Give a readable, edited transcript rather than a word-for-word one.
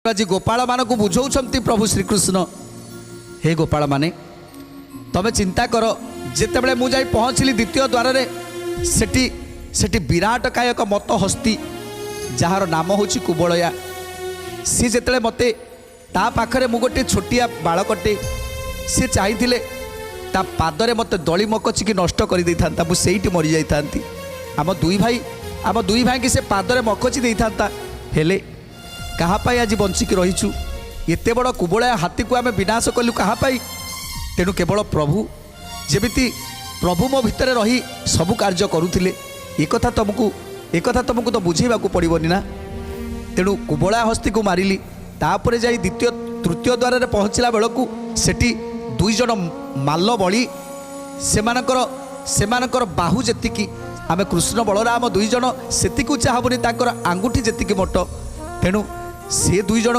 ଆଜି ଗୋପାଳମାନଙ୍କୁ ବୁଝାଉଛନ୍ତି ପ୍ରଭୁ ଶ୍ରୀକୃଷ୍ଣ, ହେ ଗୋପାଳମାନେ, ତମେ ଚିନ୍ତା କର, ଯେତେବେଳେ ମୁଁ ଯାଇ ପହଞ୍ଚିଲି ଦ୍ୱିତୀୟ ଦ୍ୱାରରେ, ସେଠି ବିରାଟ କାୟକ ମତ ହସ୍ତି, ଯାହାର ନାମ ହେଉଛି କୁବଳୟା। ସିଏ ଯେତେବେଳେ ମୋତେ, ତା ପାଖରେ ମୁଁ ଗୋଟିଏ ଛୋଟିଆ ବାଳକଟେ, ସିଏ ଚାହିଁଥିଲେ ତା ପାଦରେ ମୋତେ ଦଳି ମକଚିକି ନଷ୍ଟ କରିଦେଇଥାନ୍ତା, ମୁଁ ସେଇଠି ମରିଯାଇଥାନ୍ତି। ଆମ ଦୁଇ ଭାଇକି ସେ ପାଦରେ ମକଚି ଦେଇଥାନ୍ତା। ହେଲେ କାହା ପାଇଁ ଆଜି ବଞ୍ଚିକି ରହିଛୁ? ଏତେ ବଡ଼ କୁବଳୟା ହାତୀକୁ ଆମେ ବିନାଶ କଲୁ କାହା ପାଇଁ? ତେଣୁ କେବଳ ପ୍ରଭୁ, ଯେମିତି ପ୍ରଭୁ ମୋ ଭିତରେ ରହି ସବୁ କାର୍ଯ୍ୟ କରୁଥିଲେ, ଏକଥା ତମକୁ ତ ବୁଝେଇବାକୁ ପଡ଼ିବନି ନା? ତେଣୁ କୁବଳା ହସ୍ତିକୁ ମାରିଲି। ତାପରେ ଯାଇ ଦ୍ୱିତୀୟ ତୃତୀୟ ଦ୍ୱାରରେ ପହଞ୍ଚିଲା ବେଳକୁ ସେଠି ଦୁଇ ଜଣ ମାଲ ବଳି, ସେମାନଙ୍କର ବାହୁ ଯେତିକି, ଆମେ କୃଷ୍ଣ ବଳରାମ ଦୁଇ ଜଣ ସେତିକି ଉଚ୍ଚା ହେବୁନି, ତାଙ୍କର ଆଙ୍ଗୁଠି ଯେତିକି ମୋଟ। ତେଣୁ ସେ ଦୁଇ ଜଣ